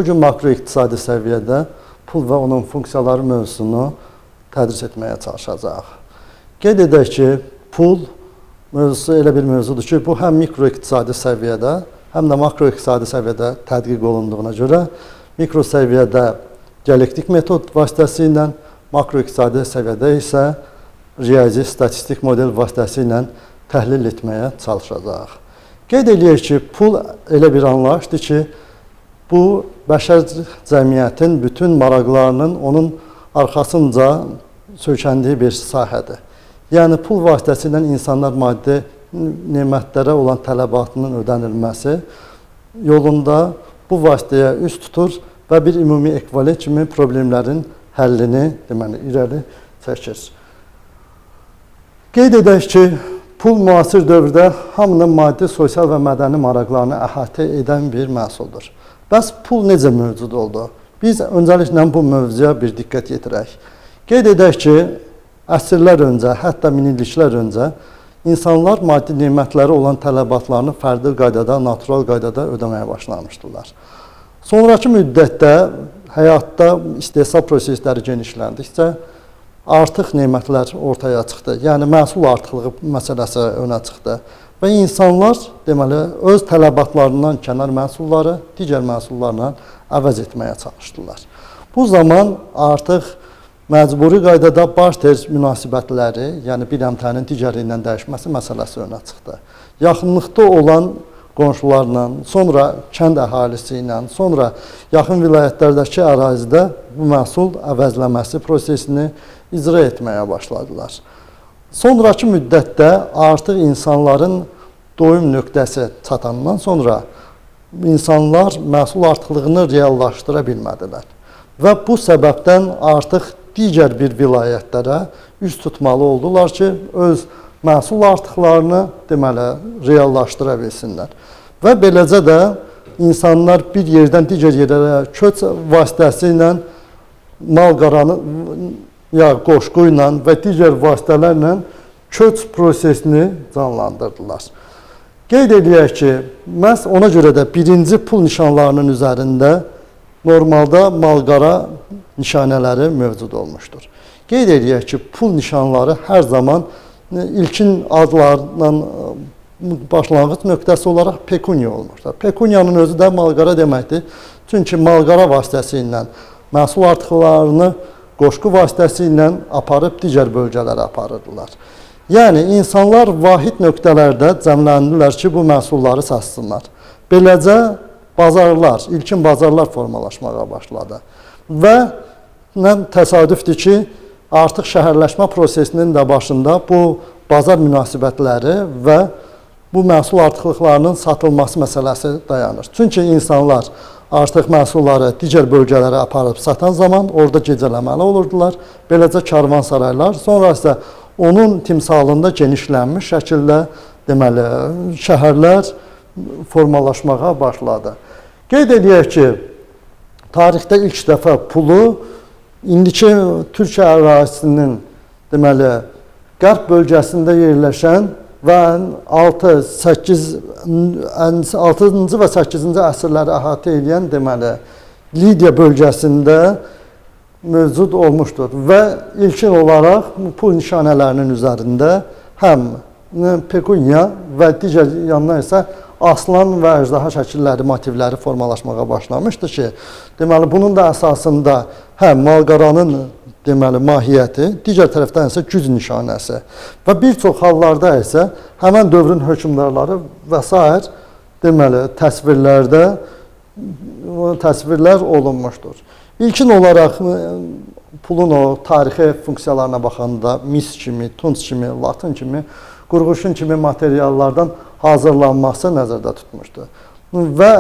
Bu gün makroiqtisadi səviyyədə pul və onun funksiyaları mövzusunu tədris etməyə çalışacağıq. Qeyd edək ki, pul mövzusu elə bir mövzudur ki, bu həm mikroiqtisadi səviyyədə, həm də makroiqtisadi səviyyədə tədqiq olunduğuna görə mikro səviyyədə dialektik metod vasitəsilə, makroiqtisadi səviyyədə isə riyazi statistik model vasitəsilə təhlil etməyə çalışacağıq. Qeyd eləyək ki, pul elə bir anlayışdır ki, bu bəşər cəmiyyətin bütün maraqlarının onun arxasınca söykəndiyi bir sahədir. Yəni pul vasitəsilə insanlar maddi nemətlərə olan tələbatının ödənilməsi yolunda bu vasitəyə üst tutur və bir ümumi ekvivalent kimi problemlərin həllini deməli irəli çəkir. Qeyd edək ki, pul müasir dövrdə hamının maddi, sosial və mədəni maraqlarını əhatə edən bir məhsuldur. Bəs pul necə mövcud oldu? Biz öncəliklə bu mövzuya bir diqqət yetirək. Qeyd edək ki, əsrlər öncə, hətta minilliklər öncə insanlar maddi nemətlərə olan tələbatlarını fərdi qaydada, natural qaydada ödəməyə başlamışdılar. Sonrakı müddətdə həyatda istehsal prosesləri genişləndikcə artıq nemətlər ortaya çıxdı. Yəni məhsul artıqlığı məsələsi önə çıxdı. Və insanlar deməli öz tələbatlarından kənar məhsulları digər məhsullarla əvəz etməyə çalışdılar. Bu zaman artıq məcburi qaydada barter münasibətləri, yəni bir əmtənin digəri ilə dəyişməsi məsələsi önə çıxdı. Yaxınlıqda olan qonşularla, sonra kənd əhalisi ilə, sonra yaxın vilayətlərdəki ərazidə bu məhsul əvəzləməsi prosesini icra etməyə başladılar. Sonrakı müddətdə artıq insanların doyum nöqtəsi çatandan sonra insanlar məhsul artıqlığını reallaşdıra bilmədilər. Və bu səbəbdən artıq digər bir vilayətlərə üz tutmalı oldular ki, öz məhsul artıqlarını deməli reallaşdıra bilsinlər. Və beləcə də insanlar bir yerdən digər yerə köç vasitəsilə mal-qaranı ya qoşqu ilə və digər vasitələrlə köç prosesini canlandırdılar. Qeyd eləyək ki, məhz ona görə də birinci pul nişanlarının üzərində normalda mal-qara nişanələri mövcud olmuşdur. Qeyd eləyək ki, pul nişanları hər zaman ilkin adlarla başlanğıc nöqtəsi olaraq pekunya olmuşdur. Pekunyanın özü də malqara deməkdir. Çünki malqara vasitəsi ilə məhsul artıqlarını qoşqu vasitəsi ilə aparıb digər bölgələrə aparırdılar. Yəni insanlar vahid nöqtələrdə cəmləndilər ki, bu məhsulları satsınlar. Beləcə bazarlar, ilkin bazarlar formalaşmağa başladı. Və nə təsadüfdür ki, artıq şəhərləşmə prosesinin də başında bu bazar münasibətləri və bu məhsul artıqlıqlarının satılması məsələsi dayanır. Çünki insanlar artıq məhsulları digər bölgələrə aparıb satan zaman orada gecələməli olurdular. Beləcə karvansaraylar, sonra isə onun timsalında genişlənmiş şəkildə deməli şəhərlər formalaşmağa başladı. Qeyd eləyək ki, tarixdə ilk dəfə pulu indiki Türkiyə ərazisinin deməli qərb bölgəsində yerləşən və 6-cı və 8-ci əsrləri əhatə edən deməli Lidiya bölgəsində mövcud olmuşdur və ilkin olaraq pul nişanələrinin üzərində həm pekunya və digər yandan isə aslan və əjdaha şəkilləri, motivləri formalaşmağa başlamışdı ki, deməli bunun da əsasında həm malqaranın deməli mahiyyəti, digər tərəfdən isə güc nişanəsi və bir çox hallarda isə həmən dövrün hökmdarları və sair deməli təsvirlərdə təsvirlər olunmuşdur. İlkin olaraq pulun o tarixi funksiyalarına baxanda mis kimi, tunc kimi, latın kimi, qurğuşun kimi materiallardan hazırlanması nəzərdə tutmuşdu. Və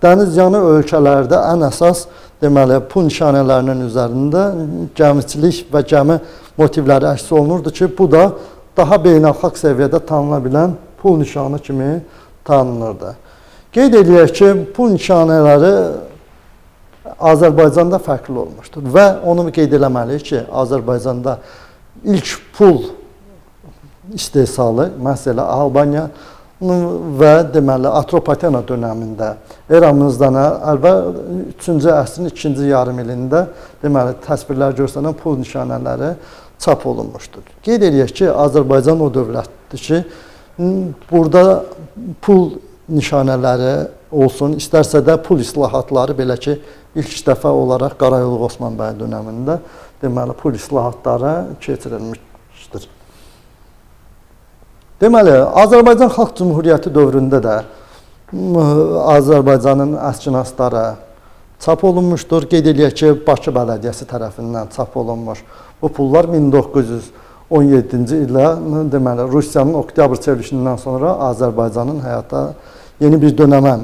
dənizyanı ölkələrdə ən əsas deməli pul nişanələrinin üzərində gəmiçilik və gəmi motivləri əks olunurdu ki, bu da daha beynəlxalq səviyyədə tanına bilən pul nişanı kimi tanınırdı. Qeyd eləyək ki, pul nişanələri Azərbaycanda fərqli olmuşdur və onu qeyd eləməliyik ki, Azərbaycanda ilk pul istehsalı, məsələ Albaniya və deməli Atropatena dönəmində eramızdan əvvəl 3-cü əsrin 2-ci yarım ilində deməli təsvirlər göstərən pul nişanələri çap olunmuşdur. Qeyd eləyək ki, Azərbaycan o dövlətdir ki, burada pul nişanələri olsun, istərsə də pul islahatları, belə ki, ilk dəfə olaraq Qarayoluq Osman bəy dönəmində deməli pul islahatları keçirilmişdir. Deməli, Azərbaycan Xalq Cümhuriyyəti dövründə də Azərbaycanın əskinasları çap olunmuşdur. Qeyd eləyək ki, Bakı Bələdiyyəsi tərəfindən çap olunmuş bu pullar 1917-ci ildə, deməli, Rusiyanın oktyabr çevrilişindən sonra Azərbaycanın həyata yeni bir dönəmə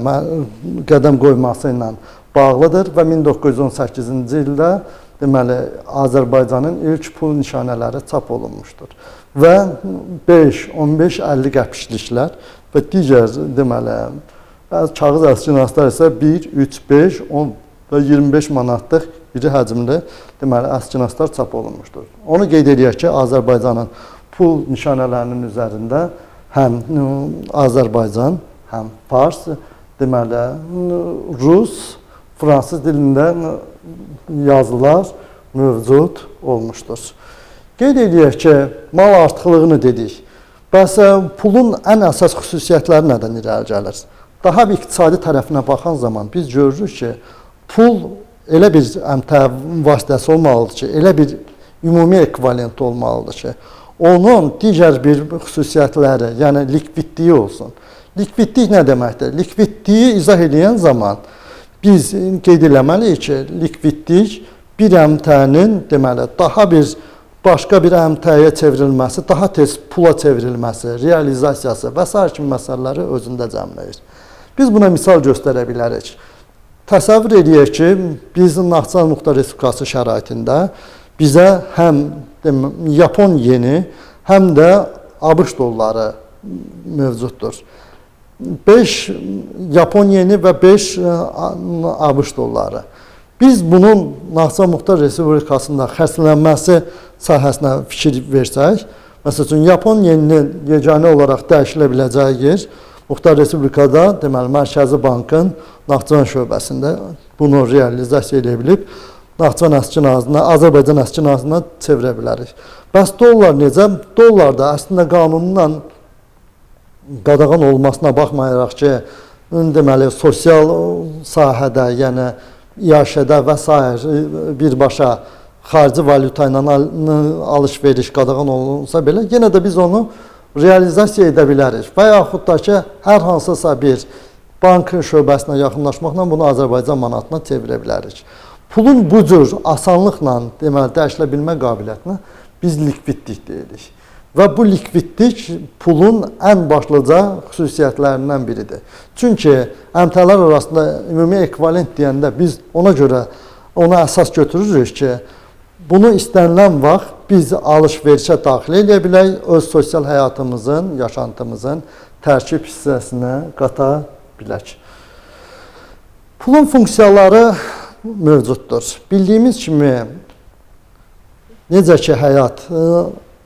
qədəm qoyması ilə bağlıdır və 1918-ci ildə deməli, Azərbaycanın ilk pul nişanələri çap olunmuşdur. Və 5, 15, 50 qəpikliklər və digər deməli, bəzi kağız əskinaslar isə 1, 3, 5, 10 və 25 manatlıq iri həcmli deməli, əskinaslar çap olunmuşdur. Onu qeyd eləyək ki, Azərbaycanın pul nişanələrinin üzərində həm Azərbaycan, həm fars, deməli, rus, fransız dilində yazılar mövcud olmuşdur. Qeyd eləyək ki, mal artıqlığını dedik. Bəs pulun ən əsas xüsusiyyətləri nədən irəli gəlir? Daha bir iqtisadi tərəfinə baxan zaman biz görürük ki, pul elə bir əmtə vasitəsi olmalıdır ki, elə bir ümumi ekvivalent olmalıdır ki, onun digər bir xüsusiyyətləri, yəni likvidliyi olsun. Likvidlik nə deməkdir? Likvidliyi izah eləyən zaman biz qeyd eləməliyik ki, likvidlik bir əmtənin deməli, daha bir başqa bir əmtəyə çevrilməsi, daha tez pula çevrilməsi, realizasiyası və sair kimi məsələləri özündə cəmləyir. Biz buna misal göstərə bilərik. Təsəvvür eləyək ki, biz Naxçıvan Muxtar Respublikası şəraitində bizə həm Yapon yeni, həm də ABŞ dolları mövcuddur. 5 Yapon yeni və 5 ABŞ dolları. Biz bunun Naxçıvan Muxtar Respublikasında xərclənməsi sahəsinə fikir versək, məsəl üçün, Yapon yeninin yeganə olaraq dəyişilə biləcəyi yer Muxtar Respublikada, deməli, Mərkəzi Bankın Naxçıvan şöbəsində bunu realizasiya edə bilib, Naxçıvan əskinasına, Azərbaycan əskinasına çevirə bilərik. Bəs dollar necə? Dollar da əslində qanunla qadağan olmasına baxmayaraq ki, deməli, sosial sahədə, yəni iaşədə və sair birbaşa xarici valyuta ilə alış-veriş qadağan olunsa belə, yenə də biz onu realizasiya edə bilərik. Və yaxud da ki, hər hansısa bir bank şöbəsinə yaxınlaşmaqla bunu Azərbaycan manatına çevirə bilərik. Pulun bu cür asanlıqla deməli, dəyişilə bilmə qabiliyyətinə biz likvidlik deyirik. Və bu likvidlik pulun ən başlıca xüsusiyyətlərindən biridir. Çünki əmtələr arasında ümumi ekvivalent deyəndə biz ona görə ona əsas götürürük ki, bunu istənilən vaxt biz alış-verişə daxil eləyə bilək, öz sosial həyatımızın, yaşantımızın tərkib hissəsinə qata bilək. Pulun funksiyaları mövcuddur. Bildiyimiz kimi, necə ki həyat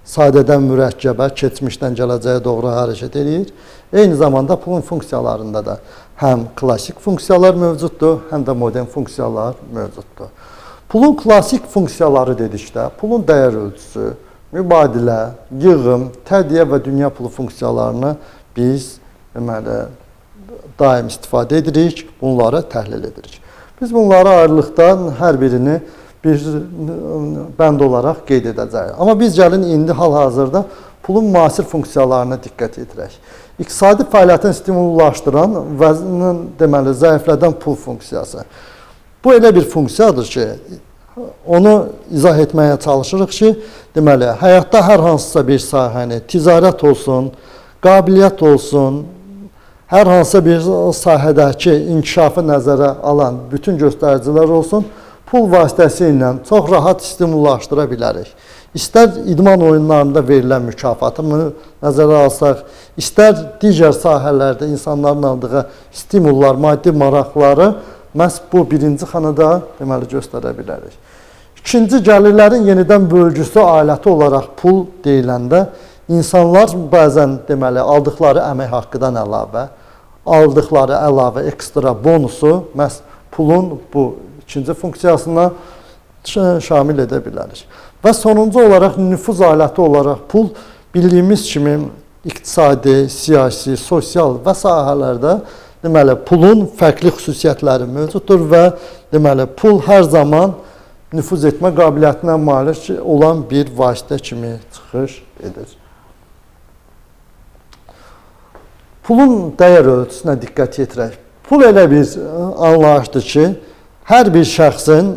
sadədən mürəkkəbə, keçmişdən gələcəyə doğru hərəkət eləyir, eyni zamanda pulun funksiyalarında da həm klassik funksiyalar mövcuddur, həm də modern funksiyalar mövcuddur. Pulun klassik funksiyaları dedikdə, pulun dəyər ölçüsü, mübadilə, yığım, tədqiyə və dünya pulu funksiyalarını biz deməli, daim istifadə edirik, bunları təhlil edirik. Biz bunları ayrılıqdan hər birini bir bənd olaraq qeyd edəcəyik. Amma biz gəlin indi hal-hazırda pulun müasir funksiyalarına diqqət yetirək. İqtisadi fəaliyyətin stimullaşdıran və deməli, zəiflədən pul funksiyası. Bu elə bir funksiyadır ki, onu izah etməyə çalışırıq ki, deməli, həyatda hər hansısa bir sahəni, ticarət olsun, qabiliyyət olsun, hər hansısa bir sahədəki inkişafı nəzərə alan bütün göstəricilər olsun, pul vasitəsi ilə çox rahat stimullaşdıra bilərik. İstər idman oyunlarında verilən mükafatı nəzərə alsaq, istər digər sahələrdə insanların aldığı stimullar, maddi maraqları məhz bu birinci xanada deməli göstərə bilərik. İkinci, gəlirlərin yenidən bölgüsü aləti olaraq pul deyiləndə insanlar bəzən deməli aldıqları əmək haqqıdan əlavə, aldıqları əlavə ekstra bonusu məhz pulun bu ikinci funksiyasına şamil edə bilərik. Və sonuncu olaraq nüfuz aləti olaraq pul bildiyimiz kimi iqtisadi, siyasi, sosial və sahələrdə deməli pulun fərqli xüsusiyyətləri mövcuddur və deməli pul hər zaman nüfuz etmə qabiliyyətinə malik olan bir vasitə kimi çıxış edir. Pulun dəyər ölçüsünə diqqət yetirək. Pul elə bir anlayışdır ki, hər bir şəxsin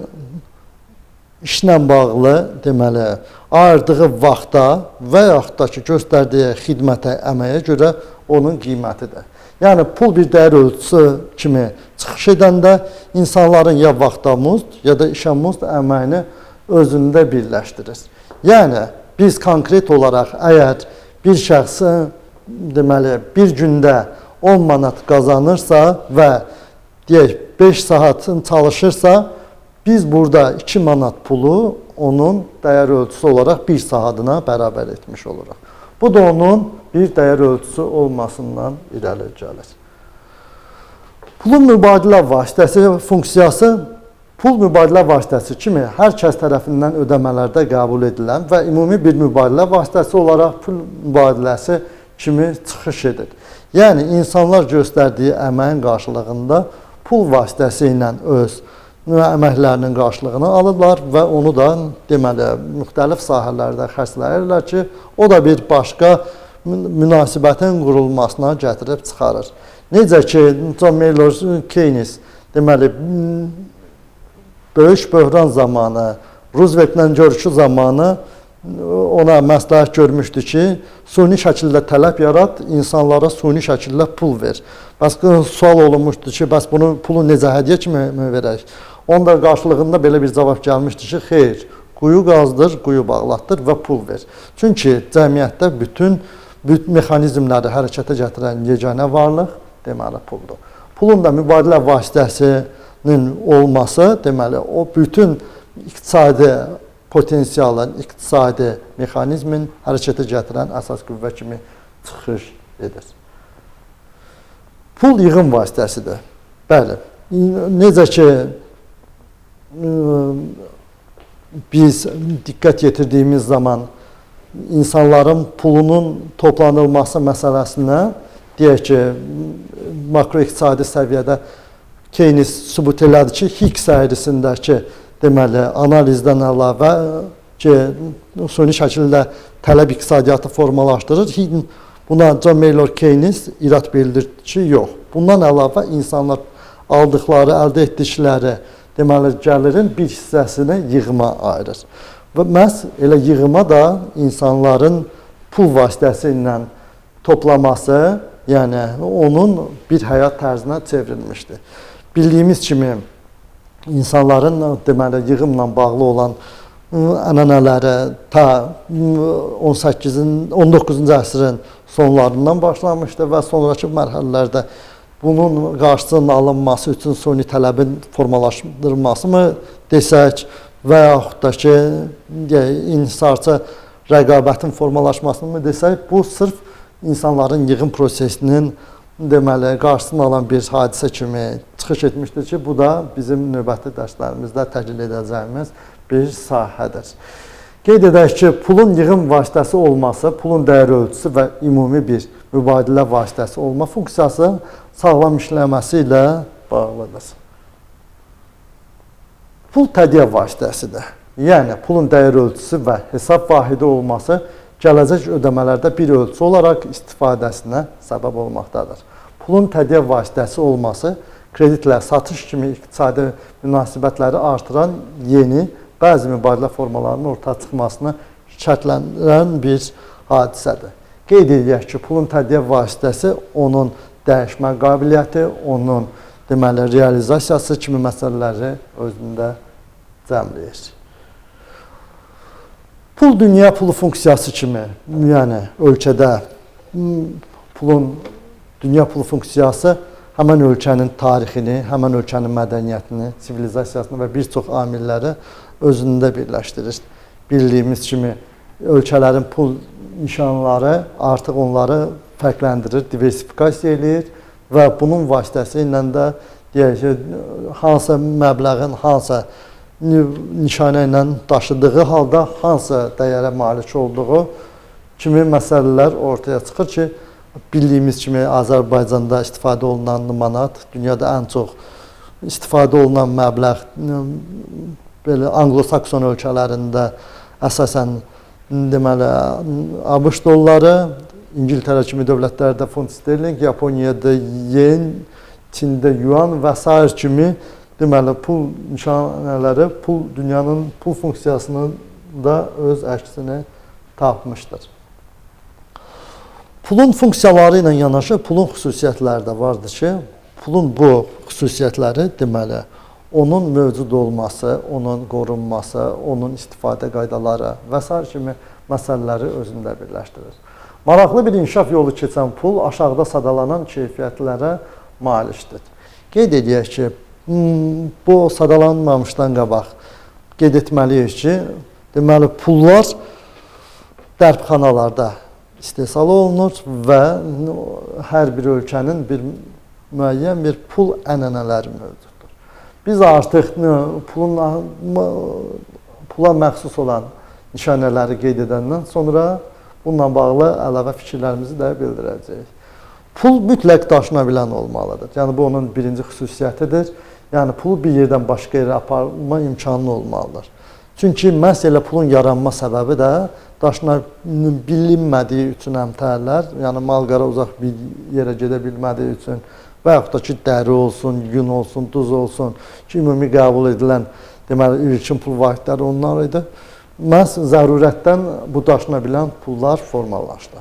işlə bağlı deməli ayırdığı vaxta və yaxud da ki, göstərdiyi xidmətə, əməyə görə onun qiymətidir. Yəni pul bir dəyər ölçüsü kimi çıxış edəndə insanların ya vaxta muzd, ya da işə muzd əməyini özündə birləşdirir. Yəni biz konkret olaraq əgər bir şəxsin deməli bir gündə 10 manat qazanırsa və deyək 5 saat çalışırsa, biz burada 2 manat pulu onun dəyər ölçüsü olaraq 1 saatına bərabər etmiş oluruq. Bu da onun bir dəyər ölçüsü olmasından irəli gəlir. Pulun mübadilə vasitəsi funksiyası pul mübadilə vasitəsi kimi hər kəs tərəfindən ödəmələrdə qəbul edilən və ümumi bir mübadilə vasitəsi olaraq pul mübadiləsi kimi çıxış edir. Yəni insanlar göstərdiyi əməyin qarşılığında pul vasitəsi ilə öz əməklərinin qarşılığını alırlar və onu da deməli müxtəlif sahələrdə xərcləyirlər ki, o da bir başqa münasibətin qurulmasına gətirib çıxarır. Necə ki, John Maynard Keynes deməli böyük böhran zamanı, Rooseveltlə görüşü zamanı ona məsləhət görmüşdü ki, suni şəkildə tələb yarat, insanlara suni şəkildə pul ver. Bəs sual olunmuşdu ki, bəs bunu pulu necə hədiyyə kimi verək? Onun da qarşılığında belə bir cavab gəlmişdi ki, xeyr, quyu qazdır, quyu bağlatdır və pul ver. Çünki cəmiyyətdə bütün mexanizmləri hərəkətə gətirən yeganə varlıq deməli puldur. Pulun da mübadilə vasitəsinin olması deməli o bütün iqtisadi potensialın, iqtisadi mexanizmin hərəkətə gətirən əsas qüvvə kimi çıxış edir. Pul yığım vasitəsidir. Bəli, necə ki biz diqqət yetirdiyimiz zaman insanların pulunun toplanılması məsələsinə, deyək ki, makroiqtisadi səviyyədə Keynes sübut elədi ki, Higgs əyrisindəki deməli analizdən əlavə ki, suni şəkildə tələb iqtisadiyyatı formalaşdırır. Buna John Maynard Keynes irad bildirdi ki, yox. Bundan əlavə insanlar aldıqları, əldə etdikləri deməli gəlirin bir hissəsini yığıma ayırır. Və məhz elə yığıma da insanların pul vasitəsi ilə toplaması, yəni onun bir həyat tərzinə çevrilmişdi. Bildiyimiz kimi insanların deməli yığımla bağlı olan ənənələri ta 19-cu əsrin sonlarından başlamışdı və sonrakı mərhələlərdə bunun qarşısının alınması üçün suni tələbin formalaşdırılması mı desək və yaxud da ki, inhisarçı rəqabətin formalaşmasını mı desək, bu sırf insanların yığım prosesinin deməli qarşısını alan bir hadisə kimi çıxış etmişdir ki, bu da bizim növbəti dərslərimizdə təhlil edəcəyimiz bir sahədir. Qeyd edək ki, pulun yığım vasitəsi olması, pulun dəyər ölçüsü və ümumi bir mübadilə vasitəsi olma funksiyası sağlam işləməsi ilə bağlıdır. Pul tədqiq vasitəsidir. Yəni, pulun dəyər ölçüsü və hesab vahidi olması gələcək ödəmələrdə bir ölçü olaraq istifadəsinə səbəb olmaqdadır. Pulun tədqiq vasitəsi olması kreditlə satış kimi iqtisadi münasibətləri artıran yeni bəzi mübadilə formalarının ortaya çıxmasını şərtləndirən bir hadisədir. Qeyd edək ki, pulun tədqiq vasitəsi onun dəyişmə qabiliyyəti, onun deməli realizasiyası kimi məsələləri özündə cəmləyir. Pul dünya pulu funksiyası kimi, yəni ölkədə pulun dünya pulu funksiyası həmən ölkənin tarixini, həmən ölkənin mədəniyyətini, sivilizasiyasını və bir çox amilləri özündə birləşdirir. Bildiyimiz kimi ölkələrin pul nişanları artıq onları fərqləndirir, diversifikasiya eləyir və bunun vasitəsi ilə də deyək ki, hansısa məbləğin hansısa nişanə ilə daşıdığı halda hansısa dəyərə malik olduğu kimi məsələlər ortaya çıxır ki, bildiyimiz kimi Azərbaycanda istifadə olunan manat dünyada ən çox istifadə olunan məbləğ belə Anglo-Sakson ölkələrində əsasən deməli ABŞ dolları, İngiltərə kimi dövlətlərdə funt sterling, Yaponiyada yen, Çində yuan və sair kimi deməli pul nişanələri pul dünyanın pul funksiyasını da öz əksini tapmışdır. Pulun funksiyaları ilə yanaşı pulun xüsusiyyətləri də vardır ki, pulun bu xüsusiyyətləri deməli onun mövcud olması, onun qorunması, onun istifadə qaydaları və sair kimi məsələləri özündə birləşdirir. Maraqlı bir inkişaf yolu keçən pul aşağıda sadalanan keyfiyyətlərə malikdir. Qeyd edək ki, bu sadalanmamışdan qabaq qeyd etməliyik ki, deməli pullar dərbxanalarda istehsal olunur və hər bir ölkənin bir müəyyən bir pul ənənələri mövcuddur. Biz artıq pula məxsus olan nişanələri qeyd edəndən sonra bununla bağlı əlavə fikirlərimizi də bildirəcəyik. Pul mütləq daşına bilən olmalıdır. Yəni bu onun birinci xüsusiyyətidir. Yəni pulu bir yerdən başqa yerə aparma imkanı olmalıdır. Çünki məhz elə pulun yaranma səbəbi də daşına bilinmədiyi üçün əmtələr, yəni mal-qara uzaq bir yerə gedə bilmədiyi üçün və yaxud da ki, dəri olsun, yun olsun, duz olsun ki, ümumi qəbul edilən deməli ilkin pul vahidləri onlar idi. Məhz zərurətdən bu daşına bilən pullar formalaşdı.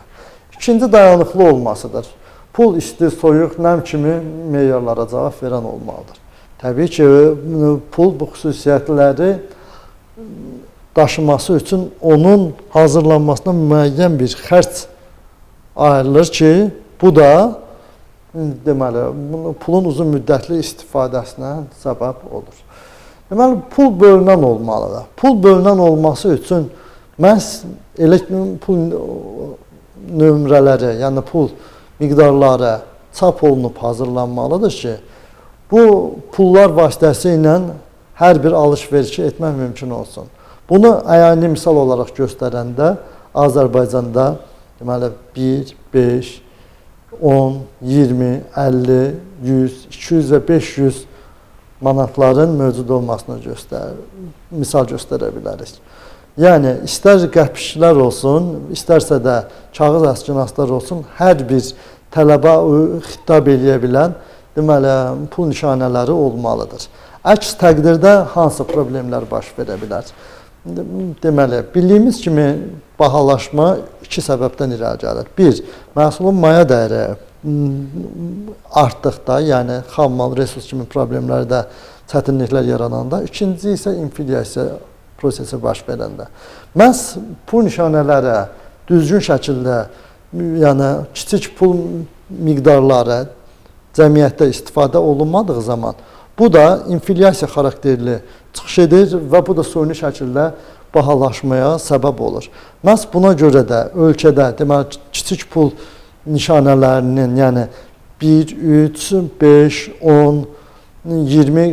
İkinci dayanıqlı olmasıdır. Pul isti, soyuq, nəm kimi meyarlara cavab verən olmalıdır. Təbii ki, pul bu xüsusiyyətləri daşıması üçün onun hazırlanmasına müəyyən bir xərc ayrılır ki, bu da deməli pulun uzun müddətli istifadəsinə səbəb olur. Deməli, pul bölünən olmalıdır. Pul bölünən olması üçün məhz elə pul nömrələri, yəni pul miqdarları çap olunub hazırlanmalıdır ki, bu pullar vasitəsilə hər bir alış-verişi etmək mümkün olsun. Bunu əyani misal olaraq göstərəndə Azərbaycanda deməli 1, 5, 10, 20, 50, 100, 200 və 500 manatların mövcud olmasını misal göstərə bilərik. Yəni, istər qəpiklər olsun, istərsə də kağız əskinaslar olsun, hər bir tələbə xitab eləyə bilən deməli, pul nişanələri olmalıdır. Əks təqdirdə hansı problemlər baş verə bilər? Deməli, bildiyimiz kimi bahalaşma iki səbəbdən irəli gəlir. Bir, məhsulun maya dəyəri artdıqda, yəni xam mal, resurs kimi problemlərdə çətinliklər yarananda, ikinci isə inflyasiya prosesi baş verəndə. Məhz pul nişanələri düzgün şəkildə, yəni kiçik pul miqdarları cəmiyyətdə istifadə olunmadığı zaman bu da inflyasiya xarakterli çıxış edir və bu da suni şəkildə bahalaşmaya səbəb olur. Məhz buna görə də ölkədə deməli kiçik pul nişanələrinin, yəni 1, 3, 5, 10, 20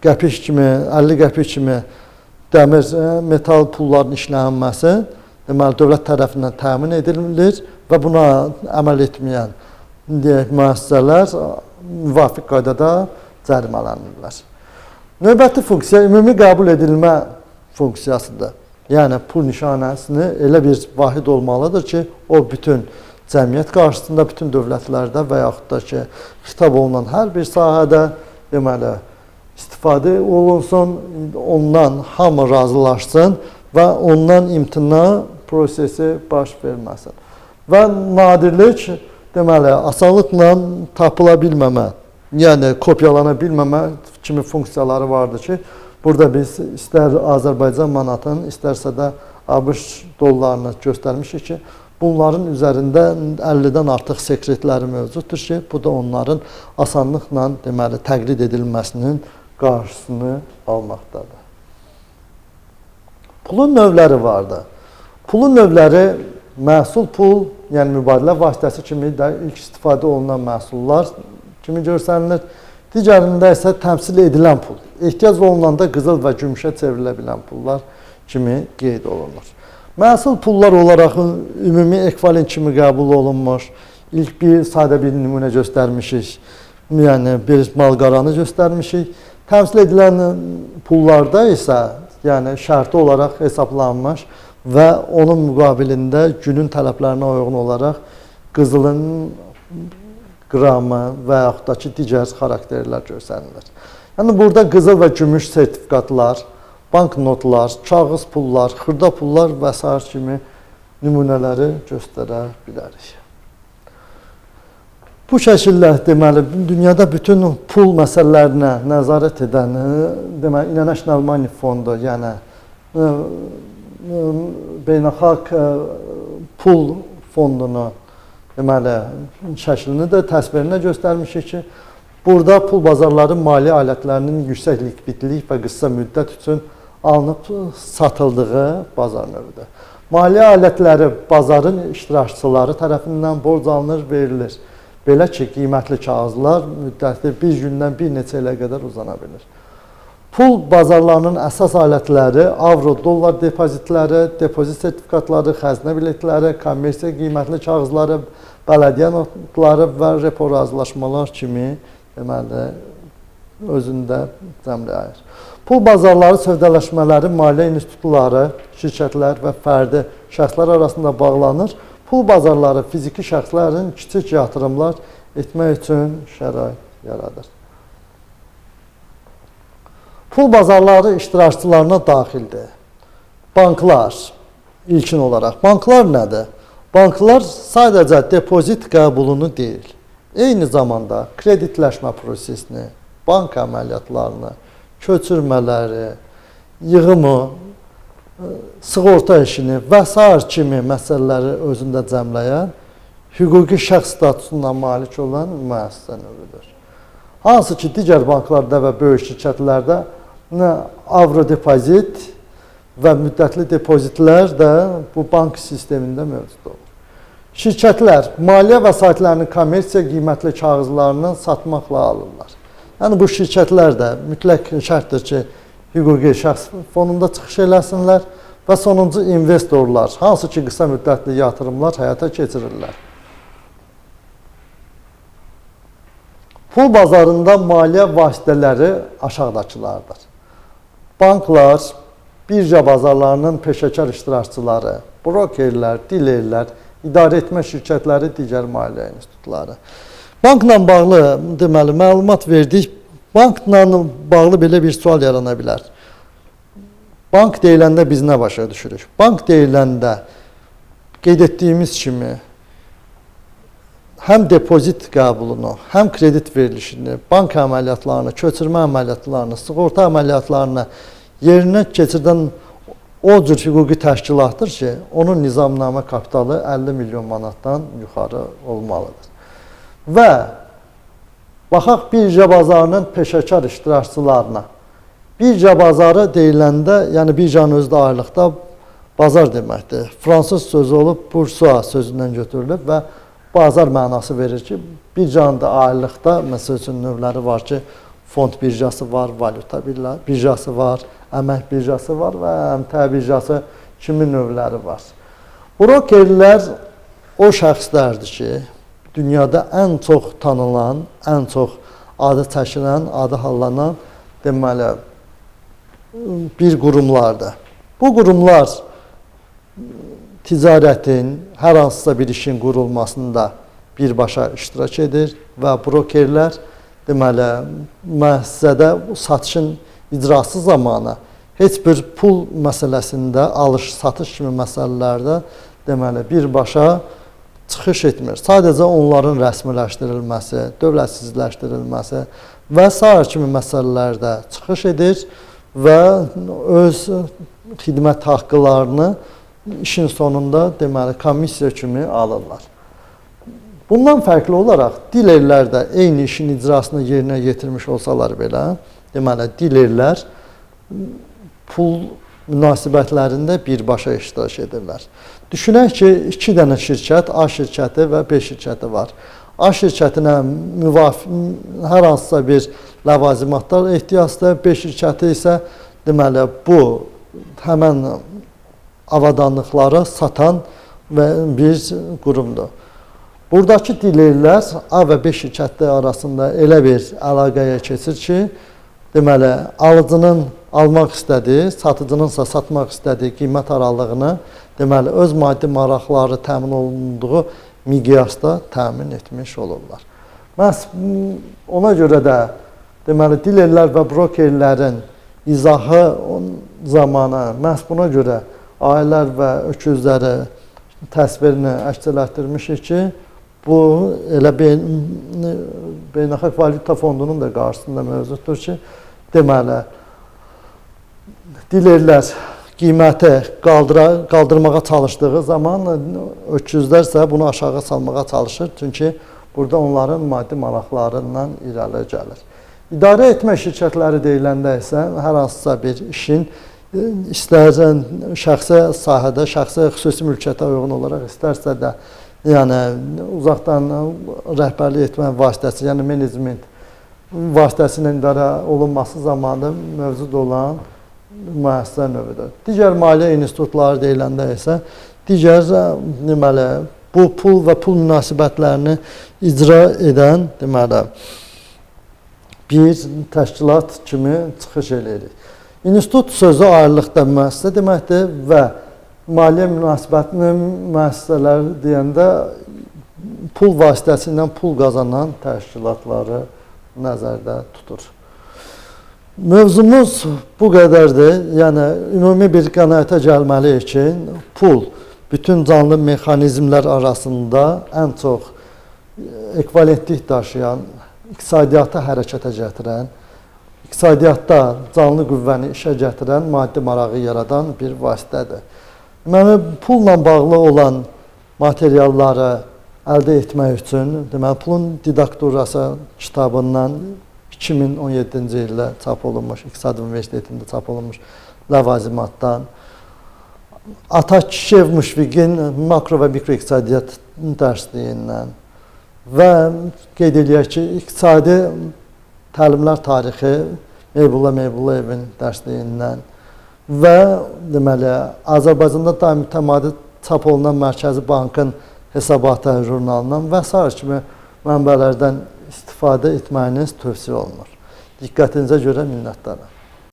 qəpik kimi, 50 qəpik kimi dəmir, metal pulların işlənməsi deməli dövlət tərəfindən təmin edilir və buna əməl etməyən deyək, müəssisələr müvafiq qaydada cərimələnirlər. Növbəti funksiya ümumi qəbul edilmə funksiyasıdır. Yəni pul nişanəsini elə bir vahid olmalıdır ki, o bütün cəmiyyət qarşısında, bütün dövlətlərdə və yaxud da ki, xitab olunan hər bir sahədə deməli istifadə olunsun, ondan hamı razılaşsın və ondan imtina prosesi baş verməsin. Və nadirlik deməli asanlıqla tapıla bilməmə, yəni kopyalana bilməmə kimi funksiyaları vardır ki, burada biz istər Azərbaycan manatının, istərsə də ABŞ dollarını göstərmişik ki, bunların üzərində 50-dən artıq sekretləri mövcuddur ki, bu da onların asanlıqla deməli təqlid edilməsinin qarşısını almaqdadır. Pulun növləri vardır. Pulun növləri Məhsul pul, yəni mübadilə vasitəsi kimi də ilk istifadə olunan məhsullar kimi görsənilir. Digərində isə təmsil edilən pul, ehtiyac olunanda qızıl və gümüşə çevrilə bilən pullar kimi qeyd olunur. Məhsul pullar olaraq ümumi ekvivalent kimi qəbul olunmuş. İlk bir sadə bir nümunə göstərmişik, yəni bir malqaranı göstərmişik. Təmsil edilən pullarda isə yəni şərti olaraq hesablanmış və onun müqabilində günün tələblərinə uyğun olaraq qızılın qramı və yaxud da ki, digər xarakterlər göstərilir. Yəni burada qızıl və gümüş sertifikatlar, banknotlar, kağız pullar, xırda pullar və sair kimi nümunələri göstərə bilərik. Bu şəkildə deməli dünyada bütün pul məsələlərinə nəzarət edən, deməli International Money Fondu, yəni beynəlxalq pul fondunu deməli şəklini də təsvirinə göstərmişik ki, burada pul bazarları maliyyə alətlərinin yüksək likvidlik və qısa müddət üçün alınıb satıldığı bazar növüdür. Maliyyə alətləri bazarın iştirakçıları tərəfindən borc alınır, verilir. Belə ki, qiymətli kağızlar müddəti bir gündən bir neçə ilə qədər uzana bilir. Pul bazarlarının əsas alətləri avro, dollar depozitləri, depozit sertifikatları, xəzinə biletləri, kommersiya qiymətli kağızları, bələdiyyə notları və repo razılaşmalar kimi deməli özündə cəmləyir. Pul bazarları sövdələşmələri maliyyə institutları, şirkətlər və fərdi şəxslər arasında bağlanır. Pul bazarları fiziki şəxslərin kiçik yatırımlar etmək üçün şərait yaradır. Pul bazarları iştirakçılarına daxildir. Banklar, ilkin olaraq. Banklar nədir? Banklar sadəcə depozit qəbulunu deyil, eyni zamanda kreditləşmə prosesini, bank əməliyyatlarını, köçürmələri, yığımı, sığorta işini və sair kimi məsələləri özündə cəmləyən, hüquqi şəxs statusuna malik olan müəssisə növüdür. Hansı ki, digər banklarda və böyük şirkətlərdə avro depozit və müddətli depozitlər də bu bank sistemində mövcud olur. Şirkətlər maliyyə vəsaitlərini kommersiya qiymətli kağızlarını satmaqla alırlar. Yəni bu şirkətlər də mütləq şərtdir ki, hüquqi şəxs fonunda çıxış eləsinlər və sonuncu investorlar, hansı ki, qısa müddətli yatırımlar həyata keçirirlər. Pul bazarında maliyyə vasitələri aşağıdakılardır. Banklar, birja bazarlarının peşəkar iştirakçıları, brokerlər, dilerlər, idarə etmə şirkətləri, digər maliyyə institutları. Bankla bağlı deməli məlumat verdik. Bankla bağlı belə bir sual yarana bilər. Bank deyiləndə biz nə başa düşürük? Bank deyiləndə qeyd etdiyimiz kimi həm depozit qəbulunu, həm kredit verilişini, bank əməliyyatlarını, köçürmə əməliyyatlarını, sığorta əməliyyatlarını yerinə keçirdən o cür hüquqi təşkilatdır ki, onun nizamnamə kapitalı 50 milyon manatdan yuxarı olmalıdır. Və baxaq birja bazarının peşəkar iştirakçılarına. Birja bazarı deyiləndə, yəni birjanın özü də aylıqda bazar deməkdir. Fransız sözü olub, boursois sözündən götürülüb və bazar mənası verir ki, birjanın da aylıqda, məsəl üçün növləri var ki, fond birjası var, valyuta birjası var, əmək birjası var və əmtə birjası kimi növləri var. Brokerlər o şəxslərdir ki, dünyada ən çox tanınan, ən çox adı çəkilən, adı hallanan deməli bir qurumlardır. Bu qurumlar ticarətin, hər hansısa bir işin qurulmasında birbaşa iştirak edir və brokerlər deməli müəssisədə satışın icrası zamanı heç bir pul məsələsində, alış-satış kimi məsələlərdə deməli birbaşa çıxış etmir. Sadəcə onların rəsmiləşdirilməsi, dövlətsizləşdirilməsi və sair kimi məsələlərdə çıxış edir və öz xidmət haqqlarını işin sonunda deməli komissiya kimi alırlar. Bundan fərqli olaraq dilerlər də eyni işin icrasını yerinə yetirmiş olsalar belə, deməli dilerlər pul münasibətlərində birbaşa iştirak edirlər. Düşünək ki, iki dənə şirkət, A şirkəti və B şirkəti var. A şirkətinə müvafiq hər hansısa bir ləvazimatlar ehtiyacdır, B şirkəti isə deməli bu həmən avadanlıqları satan və bir qurumdur. Buradakı dilerlər A və B şirkəti arasında elə bir əlaqəyə keçir ki, deməli alıcının almaq istədiyi, satıcının isə satmaq istədiyi qiymət aralığını deməli öz maddi maraqları təmin olunduğu miqyasda təmin etmiş olurlar. Məhz ona görə də deməli dilerlər və brokerlərin izahı zamanı məhz buna görə ailələr və öküzləri təsvirini əks etdirmişik ki, bu elə Beynəlxalq Valyuta Fondunun da qarşısında mövcuddur ki, deməli dilerlər qiyməti qaldırmağa çalışdığı zaman öküzlər isə bunu aşağı salmağa çalışır. Çünki burada onların maddi maraqlarından irəli gəlir. İdarə etmə şirkətləri deyiləndə isə hər hansısa bir işin istərsə şəxsi sahədə, şəxsi xüsusi mülkiyyətə uyğun olaraq, istərsə də yəni uzaqdan rəhbərlik etmə vasitəsi, yəni menecment vasitəsilə idarə olunması zamanı mövcud olan müəssisə növüdür. Digər maliyyə institutları deyiləndə isə digər deməli bu pul və pul münasibətlərini icra edən deməli bir təşkilat kimi çıxış eləyirik. İnstitut sözü ayrılıqda müəssisə deməkdir və maliyyə münasibətini müəssisələr deyəndə pul vasitəsilə pul qazanan təşkilatları nəzərdə tutur. Mövzumuz bu qədərdir. Yəni ümumi bir qənaətə gəlməliyik ki, pul bütün canlı mexanizmlər arasında ən çox ekvivalentlik daşıyan, iqtisadiyyatı hərəkətə gətirən, iqtisadiyyatda canlı qüvvəni işə gətirən, maddi marağı yaradan bir vasitədir. Deməli, pulla bağlı olan materialları əldə etmək üçün, deməli, pulun didakturası kitabından 2017-ci ildə çap olunmuş, İqtisad Universitetində çap olunmuş ləvazimatdan, Atakişiyev Müşfiqin makro və mikroiqtisadiyyat dərsliyindən və qeyd eləyək ki, iqtisadi təlimlər tarixi Meybulla Meybullayevin dərsliyindən və deməli Azərbaycanda daim mütəmadi çap olunan Mərkəzi Bankın hesabatı jurnalından və sair kimi mənbələrdən istifadə etməyiniz tövsiyə olunur. Diqqətinizə görə minnətdaram.